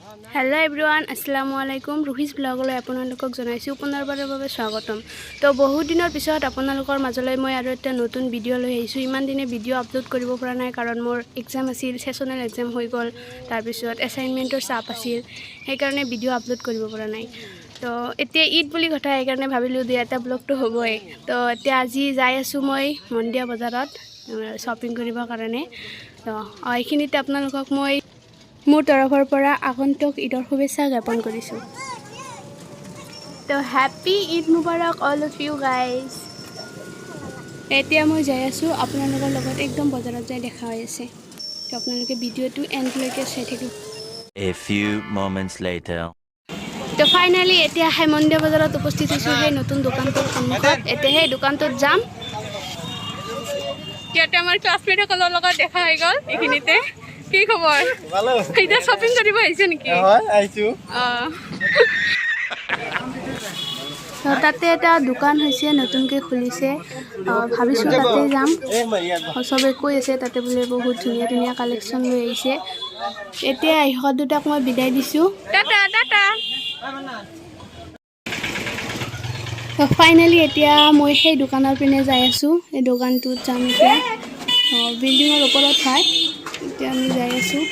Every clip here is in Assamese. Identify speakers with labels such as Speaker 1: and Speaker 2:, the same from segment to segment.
Speaker 1: হেল্ল' এভৰিৱান, আসসালামু আলাইকুম। ৰুহিজ ব্লগলৈ আপোনালোকক জনাইছোঁ পুনৰবাৰৰ বাবে স্বাগতম। তো বহুত দিনৰ পিছত আপোনালোকৰ মাজলৈ মই আৰু এটা নতুন ভিডিঅ' লৈ আহিছোঁ। ইমান দিনে ভিডিঅ' আপলোড কৰিব পৰা নাই, কাৰণ মোৰ এক্সাম আছিল, ছেছনেল এক্সাম হৈ গ'ল, তাৰপিছত এছাইনমেণ্টৰ চাপ আছিল, সেইকাৰণে ভিডিঅ' আপলোড কৰিব পৰা নাই। তো এতিয়া ঈদ বুলি কথা, সেইকাৰণে ভাবিলোঁ দুই এটা ব্লগটো হ'বই। তো এতিয়া আজি যাই আছোঁ মই মন্দিয়া বজাৰত শ্বপিং কৰিবৰ কাৰণে। তো এইখিনিতে আপোনালোকক মই মোৰ তৰফৰ পৰা আগন্তুক ঈদৰ শুভেচ্ছা জ্ঞাপন কৰিছোঁ। তো happy Eid Mubarak all of you guys. এতিয়া মই যাই আছোঁ, আপোনালোকৰ লগত একদম বজাৰত যাই দেখা হৈ আছে। তো আপোনালোকে ভিডিঅ'টো এণ্ডলৈকে চাই থাকিব।
Speaker 2: A few moments later.
Speaker 1: তো ফাইনেলি এতিয়া হেমন্দিয়া বজাৰত উপস্থিত হৈছোঁ, সেই নতুন দোকানটোৰ সন্মুখত। এতিয়া সেই দোকানটোত যাম। ইয়াতে আমাৰ ক্লাছমেটসকলৰ লগত দেখা হৈ গ'ল এইখিনিতে। কি খবৰ?
Speaker 3: ভালো।
Speaker 1: এতিয়া শ্বপিং কৰিব আহিছে নেকি?
Speaker 3: হয়, আহিছো।
Speaker 1: অঁ। তো তাতে এটা দোকান হৈছে, নতুনকৈ খুলিছে। ভাবিছোঁ তাতে যাম। চবে কৈ আছে তাতে বোলে বহুত ধুনীয়া ধুনীয়া কালেকশ্যন লৈ আহিছে। এতিয়া ইহঁত দুটাক মই বিদায় দিছোঁ। টাটা টাটা। তো ফাইনেলি এতিয়া মই সেই দোকানৰ পিনে যাই আছোঁ। এই দোকানটোত যাম এতিয়া। বিল্ডিঙৰ ওপৰত হয়। এতিয়া আমি যাই আছোঁ।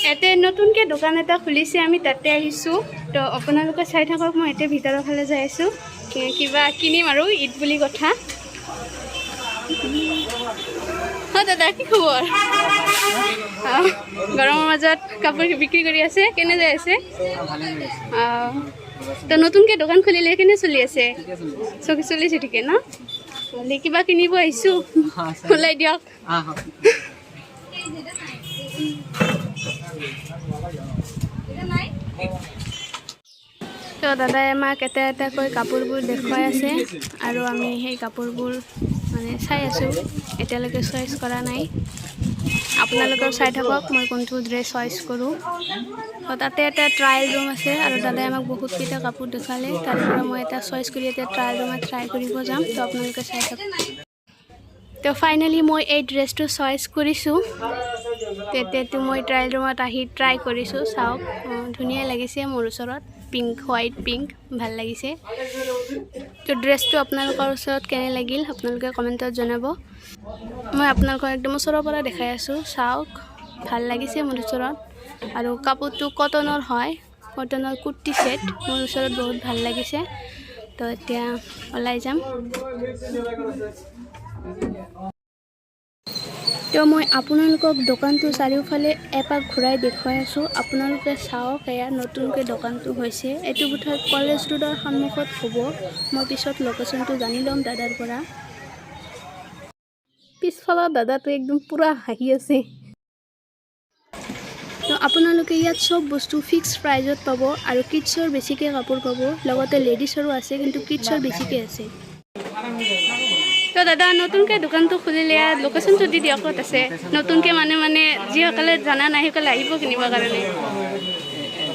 Speaker 1: ইয়াতে নতুনকৈ দোকান এটা খুলিছে, আমি তাতে আহিছোঁ। তো আপোনালোকে চাই থাকক, মই এতিয়া ভিতৰৰ ফালে যাই আছোঁ। কিবা কিনিম আৰু, ঈদ বুলি কথা। অ' দাদা, কি খবৰ? গৰমৰ মাজত কাপোৰ বিক্ৰী কৰি আছে, কেনে যাই আছে? অঁ, তো নতুনকৈ দোকান খুলিলে, কেনে চলি আছে? চলিছে ঠিকে ন? ভালে। কিবা কিনিব আহিছোঁ, ওলাই দিয়ক। তো দাদাই আমাক এটা এটাকৈ কাপোৰবোৰ দেখুৱাই আছে আৰু আমি সেই কাপোৰবোৰ মানে চাই আছোঁ। এতিয়ালৈকে চইচ কৰা নাই। আপোনালোকেও চাই থাকক মই কোনটো ড্ৰেছ চইচ কৰোঁ। তো তাতে এটা ট্ৰায়েল ৰুম আছে আৰু দাদাই আমাক বহুতকেইটা কাপোৰ দেখুৱালে। তাৰ পৰা মই এটা চইচ কৰি এতিয়া ট্ৰায়েল ৰুমত ট্ৰাই কৰিব যাম। তো আপোনালোকে চাই থাকক। তো ফাইনেলি মই এই ড্ৰেছটো চইচ কৰিছোঁ। তেতিয়াতো মই ট্ৰায়েল ৰুমত আহি ট্ৰাই কৰিছোঁ। চাওক, ধুনীয়া লাগিছে মোৰ ওচৰত। পিংক, হোৱাইট পিংক ভাল লাগিছে। তো ড্ৰেছটো আপোনালোকৰ ওচৰত কেনে লাগিল আপোনালোকে কমেণ্টত জনাব। মই আপোনালোকক একদম ওচৰৰ পৰা দেখাই আছোঁ। চাওক, ভাল লাগিছে মোৰ ওচৰত। আৰু কাপোৰটো কটনৰ হয়, কটনৰ কুৰ্তি ছেট। মোৰ ওচৰত বহুত ভাল লাগিছে। তো এতিয়া ওলাই যাম। তো মই আপোনালোকক দোকানটো চাৰিওফালে এপাক ঘূৰাই দেখুৱাই আছোঁ। আপোনালোকে চাওক, এয়া নতুনকৈ দোকানটো হৈছে। এইটো বোধহয় কলেজ ৰোডৰ সন্মুখত হ'ব। মই পিছত লোকেশ্যনটো জানি ল'ম দাদাৰ পৰা। পিছফালৰ দাদাটো একদম পূৰা হাঁহি আছে। তো আপোনালোকে ইয়াত চব বস্তু ফিক্স প্ৰাইজত পাব আৰু কিডছৰ বেছিকৈ কাপোৰ পাব, লগতে লেডিছৰো আছে, কিন্তু কিডছৰ বেছিকৈ আছে। তো দাদা, নতুনকৈ দোকানটো খুলিলে, ইয়াত লোকেশ্যনটো দি দিয়ক, ক'ত আছে নতুনকৈ। মানে মানে যিসকলে জানা নাই সেইসকলে আহিব কিনিবৰ কাৰণে।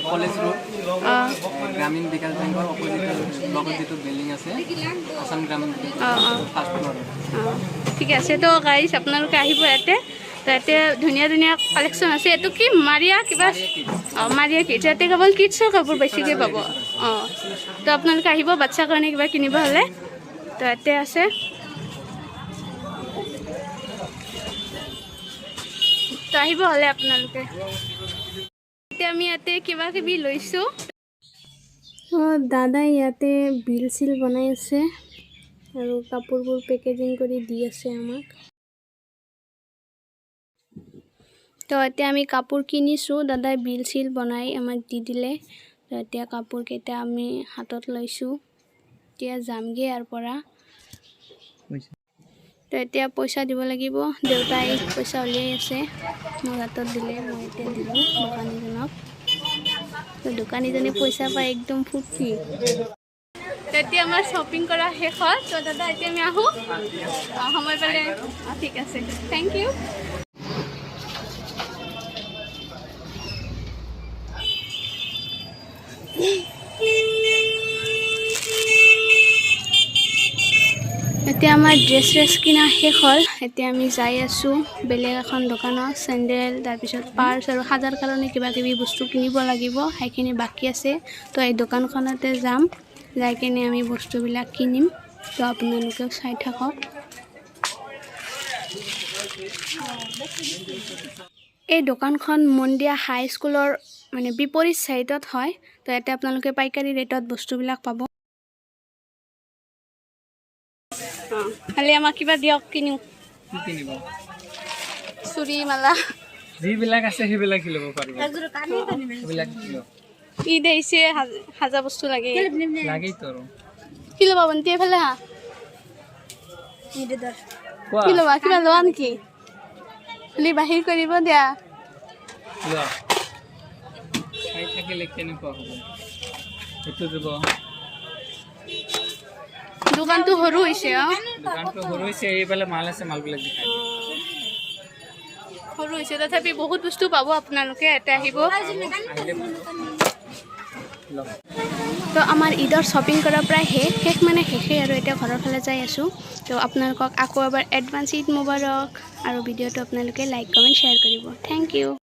Speaker 4: College road.
Speaker 1: অঁ।
Speaker 4: গ্ৰামীণ বিকাশ বেংকৰ অপজিটৰ লগত যিটো বিল্ডিং আছে, আছাম গ্ৰামীণ বিকাশ,
Speaker 1: অঁ।
Speaker 4: ফাৰ্ষ্ট ফ্ল'ৰত।
Speaker 1: অঁ, ঠিকে আছে। তো গাইজ, আপোনালোকে আহিব ইয়াতে। তো ইয়াতে ধুনীয়া ধুনীয়া কালেকশ্যন আছে। এইটো কি মাৰিয়া কিবা? অঁ, মাৰিয়া কিডছ। ইয়াতে কেৱল কিডছৰ কাপোৰ বেছিকৈ পাব। অঁ, তো আপোনালোকে আহিব বাচ্ছাৰ কাৰণে কিবা কিনিব হ'লে। তো ইয়াতে আছে। তো আহিব হ'লে আপোনালোকে। এতিয়া আমি ইয়াতে কিবা কিবি লৈছোঁ। অঁ, দাদাই ইয়াতে বিল চিল বনাই আছে আৰু কাপোৰবোৰ পেকেজিং কৰি দি আছে আমাক। তো এতিয়া আমি কাপোৰ কিনিছোঁ। দাদাই বিল চিল বনাই আমাক দি দিলে। তো এতিয়া কাপোৰকেইটা আমি হাতত লৈছোঁ। এতিয়া যামগৈ ইয়াৰ পৰা। তো এতিয়া পইচা দিব লাগিব। দেউতাই পইচা উলিয়াই আছে, মোৰ হাতত দিলে। মই এতিয়া দিলোঁ দোকানীজনক। তো দোকানীজনে পইচা পাই একদম ফূৰ্তি। তেতিয়া আমাৰ শ্বপিং কৰা শেষ হ'ল। তো দাদা, এতিয়া আমি আহোঁ। অঁ, সময় পালে। অঁ, ঠিক আছে, thank U. এতিয়া আমাৰ ড্ৰেছ চেছ কিনা শেষ হ'ল। এতিয়া আমি যাই আছোঁ বেলেগ এখন দোকানত। চেণ্ডেল, তাৰপিছত পাৰ্চ আৰু সাজাৰ কাৰণে কিবা কিবি বস্তু কিনিব লাগিব, সেইখিনি বাকী আছে। তো এই দোকানখনতে যাম, যাই কিনে আমি বস্তুবিলাক কিনিম। তো আপোনালোকেও চাই থাকক। এই দোকানখন মন্দিয়া হাইস্কুলৰ মানে বিপৰীত চাইডত হয়। তো ইয়াতে আপোনালোকে পাইকাৰী ৰেটত বস্তুবিলাক পাব। খালি আমাক কিবা দিয়ক, কিনো।
Speaker 4: কি কিনিব?
Speaker 1: চুৰি মালা।
Speaker 4: যিবিলাক আছে সেইবিলাক ল'ব পাৰিব। সেইবিলাক লওক।
Speaker 1: ঈদ আহিছে, সাজা বস্তু লাগে।
Speaker 4: লাগেইতো আৰু।
Speaker 1: কি ল'বা ভণ্টি? এইফালে হা।
Speaker 4: কোৱা।
Speaker 1: কি ল'বা? কিবা লোৱা নেকি? খালি বাহিৰ কৰিব দিয়া।
Speaker 4: লোৱা। চাই থাকিলে কেনেকুৱা হ'ব? সেইটো দিব।
Speaker 1: দোকানটো সৰু হৈছে অ।
Speaker 4: দোকানটো সৰু হৈছে। এইফালে মাল আছে, মালবিলাক দেখাই দিম।
Speaker 1: সৰু হৈছে, তথাপি বহুত বস্তু পাব। আপোনালোকে ইয়াতে আহিব।
Speaker 4: আহিলে লওক।
Speaker 1: তো আমাৰ ঈদৰ শ্বপিং কৰা প্ৰায় শেষ, শেষ মানে শেষেই আৰু। এতিয়া ঘৰৰ ফালে যাই আছোঁ। তো আপোনালোকক আকৌ এবাৰ এডভান্স ঈদ মোবাৰক আৰু ভিডিঅ'টো আপোনালোকে লাইক, কমেণ্ট, শ্বেয়াৰ কৰিব। Thank U.